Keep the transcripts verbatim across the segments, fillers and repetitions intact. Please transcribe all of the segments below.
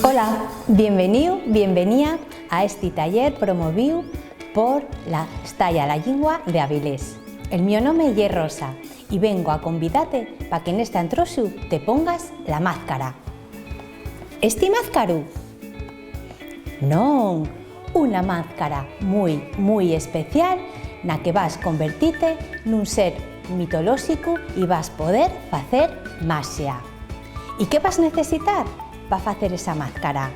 Hola, bienveníu, bienvenía a esti taller promovíu por la Estaya la Llingua de Avilés. El mio nome ye Rosa y vengo a convidate pa que nesta entrosu te pongas la mázcara. ¿Esti mázcaru? Non, una mázcara mui, mui especial na que vas convertite nun ser mitolóxicu y vas poder facer maxia. ¿Y qué vas necesitar pa facer esa mázcara?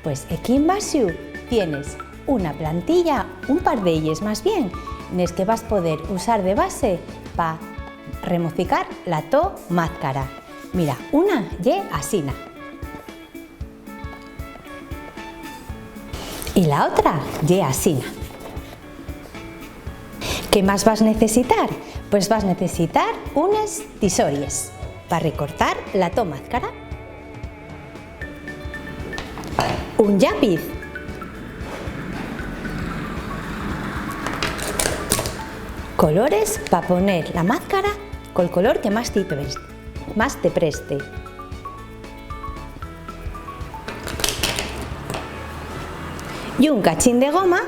Pues equí embaxu tienes una plantilla, un par d'elles más bien, nes que vas poder usar de base pa remocicar la to mázcara. Mira, una ye asina. Y la otra ye asina. ¿Qué más vas necesitar? Pues vas necesitar unes tisories pa recortar la to mázcara, un llapiz, colores pa poner la mázcara col color que más te preste, más te preste. Y un cachín de goma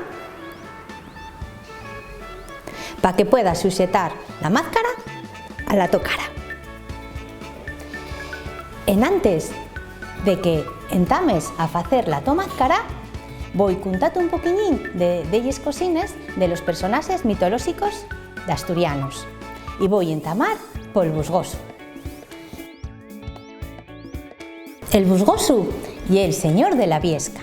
pa que puedas suxetar la mázcara a la to cara. Enantes de que entames a facer la to mázcara, voi contate un poquiñín de delles cosines de los personaxes mitolóxicos d'asturianos. Y voi entamar pol busgosu. El busgosu ye'l señor de la viesca.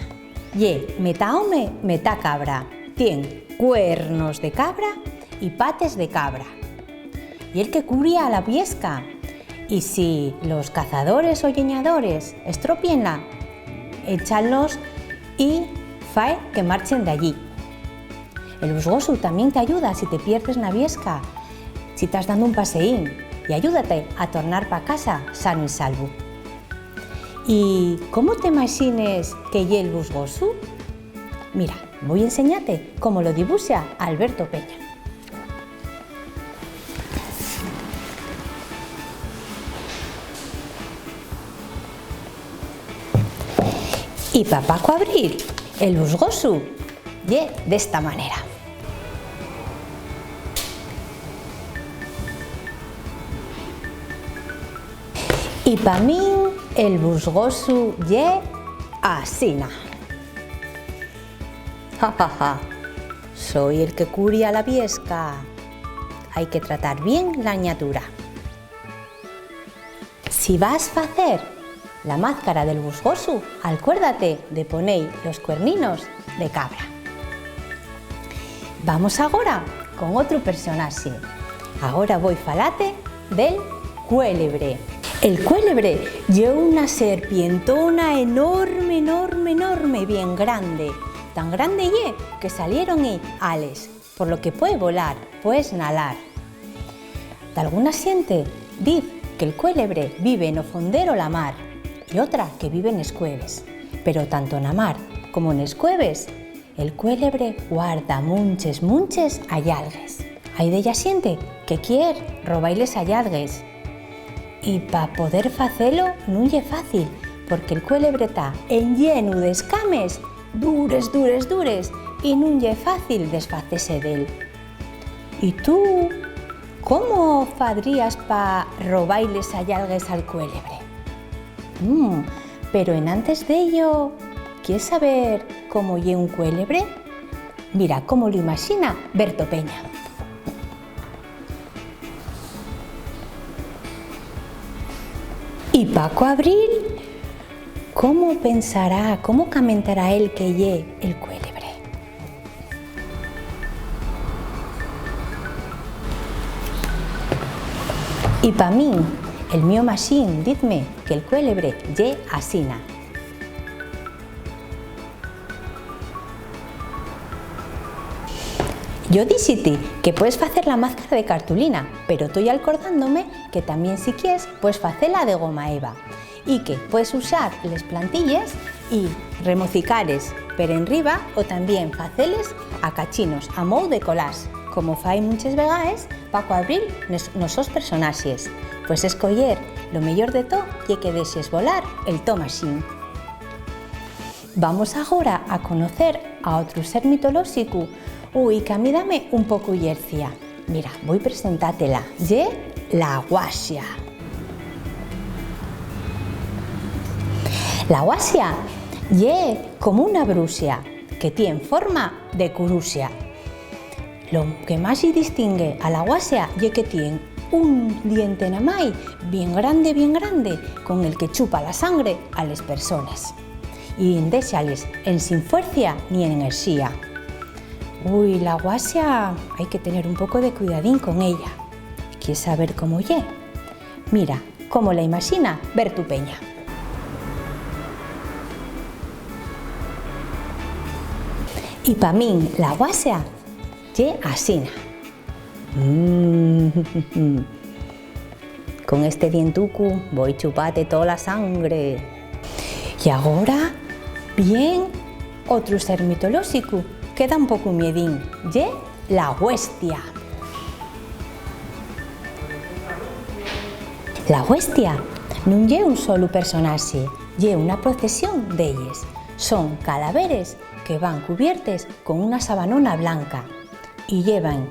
Ye metá home, metá cabra. Tien cuernos de cabra y pates de cabra. Ye'l que curia a la viesca. Y si los cazadores o lleñadores estrópienla, échalos y fae que marchen d'allí. El busgosu tamién t'ayuda si te pierdes na viesca, si tas dando un paseín, y ayúdate a tornar pa casa sanu y salvu. ¿Y cómo te maxines que ye'l busgosu? Mira, voi enseñate cómo lo dibuxa Alberto Peña. Y pa Paco Abril, el busgosu ye d'esta manera. Y pa min, el busgosu ye asina. Ja, ja, ja. Soi el que curia la viesca. Hai que tratar bien la ñatura. Si vas facer la mázcara del busgosu, alcuérdate de poné-y los cuerninos de cabra. Vamos agora con otru personaxe. Agora voi falate del cuélebre. El cuélebre ye una serpientona enorme, enorme, enorme, bien grande. Tan grande ye que salieron-y ales, por lo que puede volar, puede esnalar. Dalguna xente diz que'l cuélebre vive no fondero la mar y otra que vive nes cueves. Pero tanto na mar como nes cueves, el cuélebre guarda munches, munches allalgues. Hai della xente que quier roba-y les allalgues. Y pa poder facelo nun ye fácil, porque'l cuélebre ta enllenu d'escames dures, dures, dures, y nun ye fácil desfacese d'él. ¿Y tú, cómo fadrías pa roba-y les allalgues al cuélebre? Mm, pero enantes d'ello, ¿quies saber cómo ye un cuélebre? Mira cómo lo imaxina Berto Peña. ¿Y Paco Abril? ¿Cómo pensará, cómo camentará él que ye el cuélebre? Y pa min, el mio maxín dizme que'l cuélebre ye asina. Yo dixi-ti que puedes facer la mázcara de cartulina, pero toi alcordándome que tamién, si quies, puedes facela de goma eva, y que puedes usar les plantilles y remocicares per enriba, o tamién faceles a cachinos a mou de collage, como fai munches vegaes Paco Abril nos, nos sos personaxes. Pues escoyer lo meyor de to ye que dexes volar el to maxín. Vamos agora a conocer a otru ser mitolóxicu, ui, qu'a mí dame un poco llercia. Mira, voi presentátela. Ye la guaxia. La guaxia ye como una bruxa que tien forma de curuxa. Lo que más-y distingue a la guaxia ye que tien un diente namái bien grande, bien grande, con el que chupa la sangre a les persones y déxales ensin fuercia ni enerxía. Ui, la guaxia hai que tener un poco de cuidadín con ella. ¿Quies saber cómo ye? Mira cómo la imaxina Bertu Peña. Y pa min la guaxia ye asina. Mm. Con este dientucu voi chupate tola sangre. Y agora vien otru ser mitolóxicu que da un poco miedín, ye la huestia. La huestia nun ye un solu personaxe, ye una procesión d'elles. Son calaveres que van cubiertes con una sabanona blanca y llevan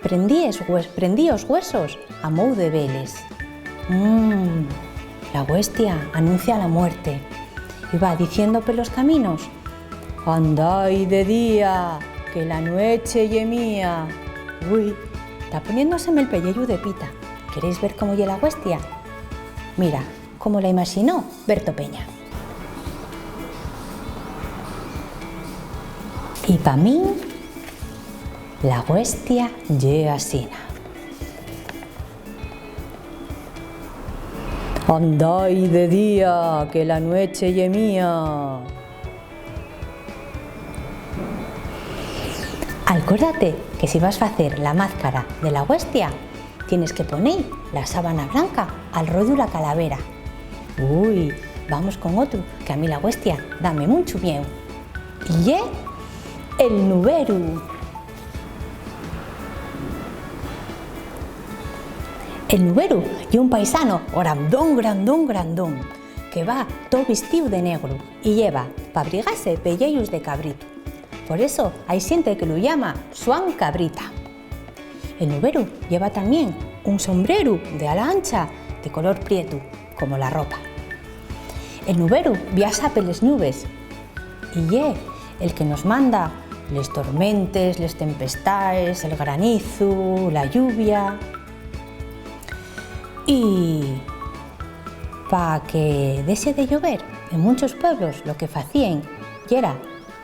prendíes gües-, prendíos güesos a mou de veles. Mm, la huestia anuncia la muerte y va diciendo pelos caminos: "Andái de día, que la nueche ye mía". Ui, ta poniéndoseme el pelleyu de pita. ¿Queréis ver cómo ye la huestia? Mira cómo la imaxinó Berto Peña. Y pa min, la huestia ye asina. Andái de día, que la nueche ye mía. Alcuérdate que si vas facer la mázcara de la huestia, tienes que poné-y la sábana blanca al rollu la calavera. Ui, vamos con otru, que a mí la huestia dame munchu mieu. Y ye el nuberu. El nuberu ye un paisano grandón, grandón, grandón, que va to vistíu de negru y lleva, p'abrigase, pelleyos de cabritu. Por eso hai xente que lu llama Xuan Cabrita. El nuberu lleva tamién un sombreru de ala ancha de color prietu, como la ropa. El nuberu viaxa peles ñubes y ye el que nos manda les tormentes, les tempestaes, el granizu, la lluvia. Y pa que dexe de llover, en munchos pueblos lo que facíen yera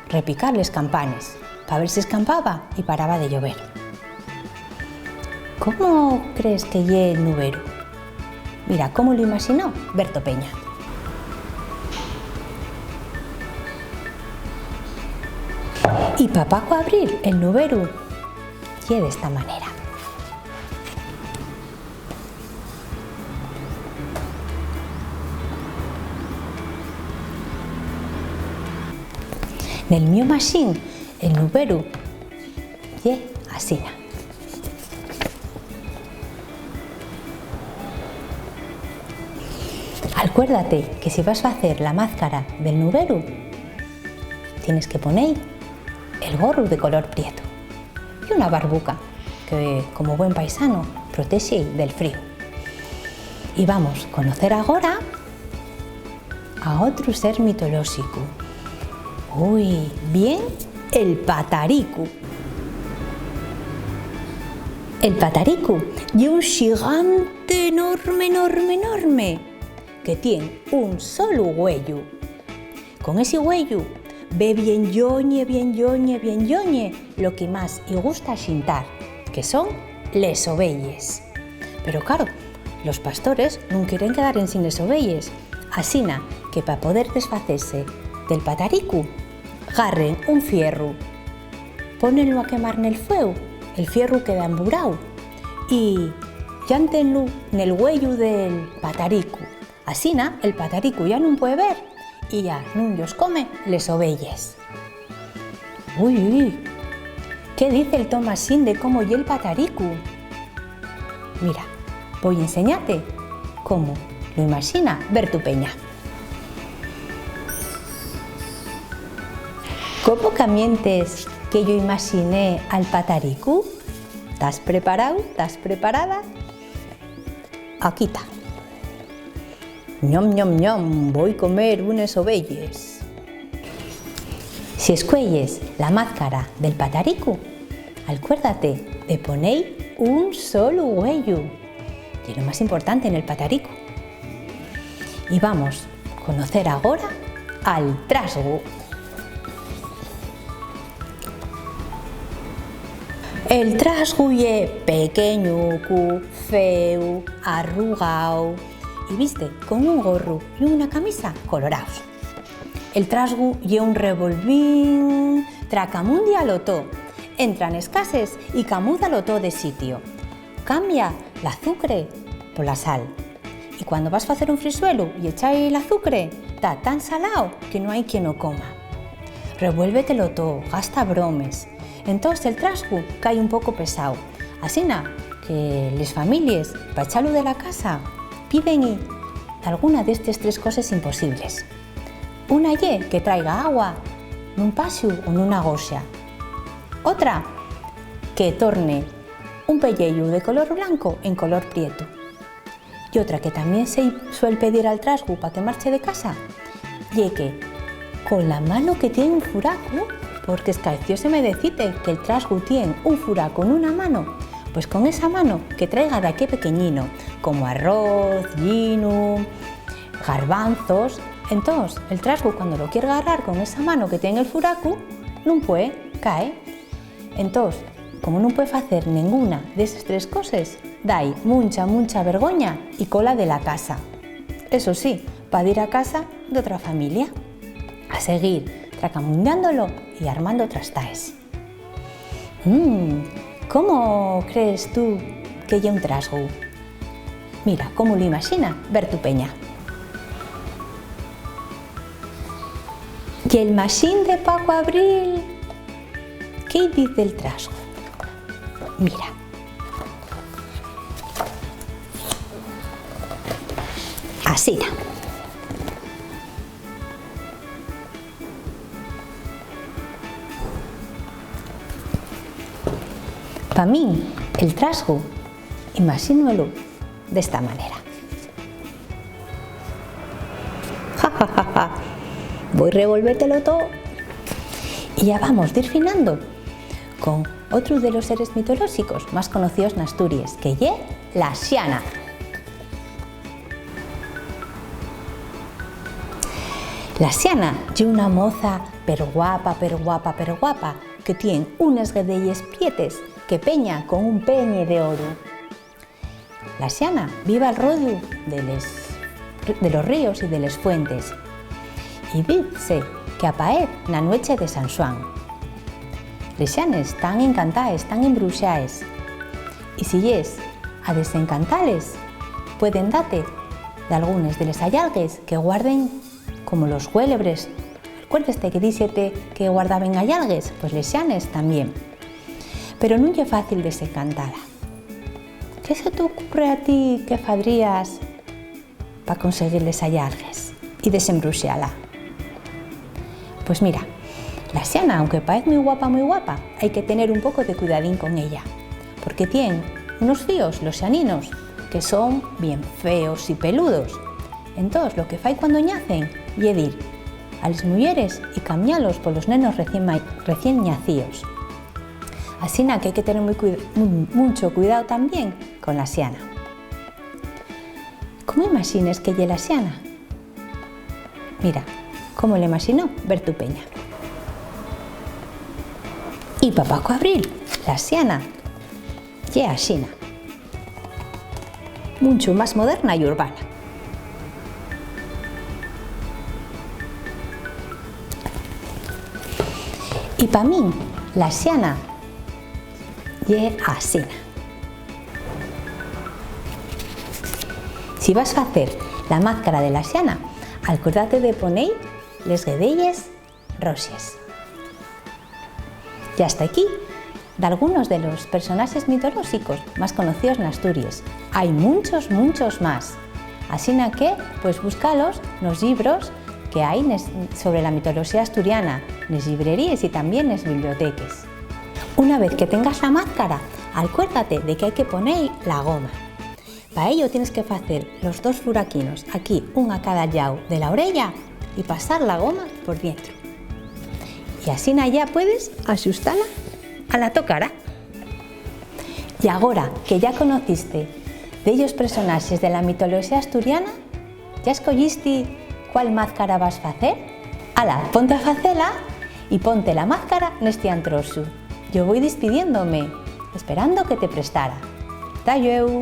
repicar les campanes pa ver si escampaba y paraba de llover. ¿Cómo crees que ye el nuberu? Mira cómo lo imaxinó Berto Peña. Y pa Paco Abril, el nuberu ye d'esta manera. Nel mio maxín, el nuberu ye asina. Alcuérdate que si vas facer la mázcara del nuberu, tienes que poné-y el gorru de color prietu y una barbuca que, como buen paisano, protexe del fríu. Y vamos conocer agora a otru ser mitolóxicu. Ui, vien el pataricu. El pataricu ye un xigante enorme, enorme, enorme, que tien un solu güeyu. Con esi güeyu ve bien lloñe, bien lloñe, bien lloñe lo que más-y gusta xintar, que son les ovelles. Pero, claro, los pastores nun quieren quedar ensin les ovelles, asina que pa poder desfacese del pataricu, garren un fierru, pónenlu a quemar nel fueu, el fierru queda emburao y llántenlu nel güeyu del pataricu. Asina, el pataricu ya nun pue ver y ya nun-yos come les ovelles. Ui, ui, ¿qué diz el to maxín de cómo ye'l pataricu? Mira, voi enseñate cómo lo imaxina Bertu Peña. ¿Cómo camientes que yo imaxiné al pataricu? ¿Tas preparao? ¿Tas preparada? Aquí ta. Ñom, ñom, ñom, voi comer unes ovelles. Si escueyes la mázcara del pataricu, alcuérdate de poné-y un solu güeyu. Ye lo más importante nel pataricu. Y vamos conocer agora al trasgu. El trasgu ye pequeñucu, feu, arrugao y viste con un gorru y una camisa coloraos. El trasgu ye un revolvín, tracamundialo to, entra nes cases y camúdalo to de sitiu. Cambia l'azucre pola sal. Y cuando vas facer un frisuelu y echái l'azucre, ta tan salao que no hai quien o coma. Revuélvetelo to, gasta bromes. Entós el trasgu cai un poco pesao. Asina que les families, pa echalu de la casa, píden-y dalguna d'estes tres coses imposibles. Una ye que traiga agua nun paxu o nuna gorxa. Otra, que torne un pelleyu de color blanco en color prietu. Y otra que tamién se suel pedir al trasgu pa que marche de casa, ye que, con la mano que tien un furacu, porque escaecióseme decite que'l trasgu tien un furacu nuna mano, pues con esa mano que traiga daqué pequeñino, como arroz, llinu, garbanzos. Entós, el trasgu, cuando lo quier garrar con esa mano que tien el furacu, nun pue, cae. Entós, como nun pue facer nenguna d'eses tres coses, da-y muncha, muncha vergoña y cola de la casa. Eso sí, pa dir a casa d'otra familia. A seguir tracamundiándolo y armando trastaes. Mm, ¿cómo crees tú que ye un trasgu? Mira, cómo lo imaxina Bertu Peña. Y el maxín de Paco Abril, ¿qué diz del trasgu? Mira. Asina. Pa min, el trasgu, imaxínuelu d'esta manera. Ja, ja, ja, ja. Voi revolvételo to. Y ya vamos dir finando con otru de los seres mitolóxicos más conocíos n'Asturies, que ye la Xana. La Xana ye una moza perguapa, perguapa, perguapa, que tien unes guedelles prietes que peña con un peñe d'oru. La Xana vive al rodiu de les, de los ríos y de les fuentes, y dizse que apaez na nueche de San Xuan. Les xanes tán encantaes, tán embruxaes, y si yes a desencantales, pueden date dalgunes de les ayalgues que guarden, como los güélebres. Alcuérdeste que díxete que guardaben ayalgues? Pues les xanes tamién. Pero nun ye fácil desencantala. ¿Qué se t'ocurre a ti que fadrías pa conseguir les ayalgues y desembruxala? Pues mira, la Xana, aunque paez mui guapa, mui guapa, hai que tener un poco de cuidadín con ella, porque tien unos fíos, los xaninos, que son bien feos y peludos. Entós, lo que fai cuando ñacen ye dir a les muyeres y cambialos polos nenos recien ma-, recien ñacíos. Asina que hai que tener mui cui-, mu-, muncho cuidao tamién con la Xana. ¿Cómo imaxines que ye la Xana? Mira, cómo la imaxinó Bertu Peña. Y pa Paco Abril, la Xana ye axina, muncho más moderna y urbana. Y pa min, la Xana ye asina. Si vas facer la mázcara de la Xana, alcuérdate de poné-y les guedelles roxes. Y hasta aquí dalgunos de los personaxes mitolóxicos más conocíos n'Asturies. Hai munchos, munchos más. Asina que, pues, búscalos nos llibros que hai nes, sobre la mitoloxía asturiana, nes llibreríes y tamién nes biblioteques. Una vez que tengas la máscara, alcuérdate de qu'hai que poné-y la goma. Pa ello tienes que facer los dos furaquinos, aquí, un a cada llau de la oreya, y pasar la goma por dientro. Y asina yá puedes axustala a la to cara. Y agora que yá conociste dellos personaxes de la mitoloxía asturiana, ¿yá escoyisti cuál máscara vas facer? Ala, ponte a facela y ponte la máscara nesti antroxu. Yo voi despidiéndome, esperando que te prestara. Ta llueu!